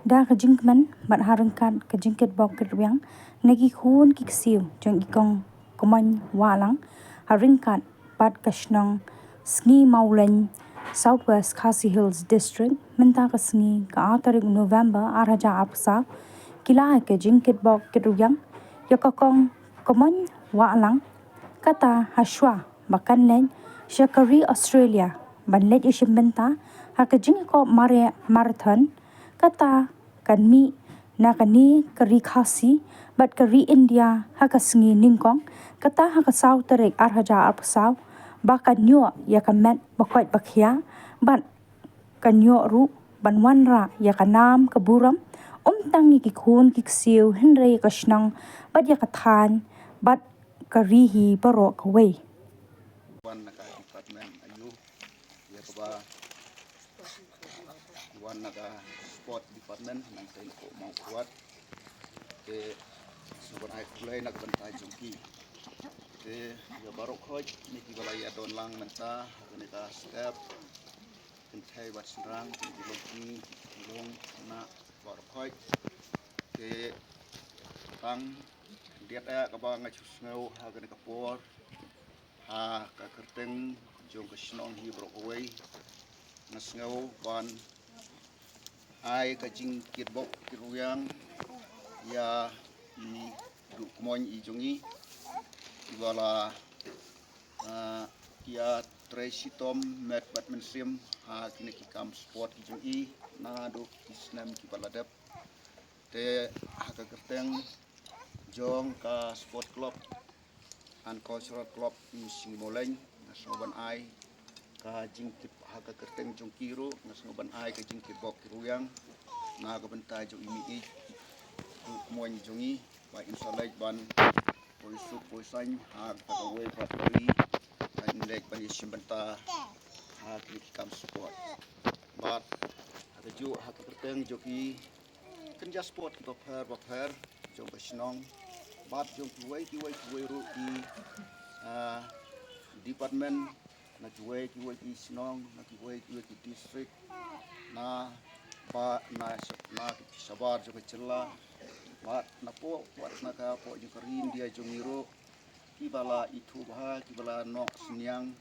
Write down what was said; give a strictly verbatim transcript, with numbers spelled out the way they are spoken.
Da ka jingkmen bad ha ryngkat ka jingkitbok kitrwiang na ki khun ki ksiew jong i Kong Kmoin Wahlang, ha ryngkat bad ka shnong Sngi Mawlein, South West Khasi Hills District, mynta ka sngi ka ar tarik November ar hajar arphew saw, ki la ai ka jingkitbok kitrwiang ïa ka Kong Kmoin Wahlang, kata ha shuwa ba kan leit sha ka ri Australia ban leit ïashim bynta ha ka jingïakop mar-, marathon, kata kan mih na kane ka ri Khasi bad ka ri India ha ka sngi nyngkong, kata ha ka saw tarik ar hajar arphew saw, ba kan ïoh ïa ka met ba koit ba khiah bad kan ïoh ruh ban wanrah ïa ka nam ka burom, ym tang ïa ki khun ki ksiew hynrei ïa ka shnong bad ïa ka thaiñ bad ka ri hi baroh kawei. Wan na ka department ayu, ïa kaba wan na ka sport department, nangta na ka Mawkyrwat. Te sngewbha ban ai khublei na ka bynta jong ki. Te ïa baroh khoit ne kiba la ïa don lang mynta ha kane ka step, kynthei bad shynrang, kynthei bad shynrang, kynthei bad shynrang, baroh khoit. Te tang diat eh kaba nga shu sngew ha kane ka por, ha ka kyrteng jong ka shnong hi baroh kawei, nga sngew ban ai ka jingkitbok kitrwiang ïa i Duh Kmoin i jong i, iba la, ah, ïatrei shitom met bad mynsiem ha kine ki kam sport ki jong i naduh ki snem kiba la dep. Te ha ka kyrteng jong ka Sport Club and Cultural Club Sngi Mawlein, nga sngew ban ai ka jingkit, ha ka kyrteng jong ki ruh nga sngew ban ai ka jingkitbok kitrwiang na ka bynta jong i mei i Duh Kmoin jong i, ba in sa leit ban poi suk poi saiñ ha kata kawei pat ka ri, ba in leit ban ïashim bynta ha kine ki kam sport. Bad ha kajuh ha ka kyrteng jong ki kynja sport kiba pher ba pher jong ka shnong bad jong kiwei kiwei kiwei ruh ki, ah, department, na kiwei kiwei ki shnong, na kiwei kiwei ki district, na ba na sha-, na ki shabar jong ka jylla, bad napoh wat na ka poh jong ka ri India jong ngi ruh, kiba la ithuh bha, kiba la noh synñiang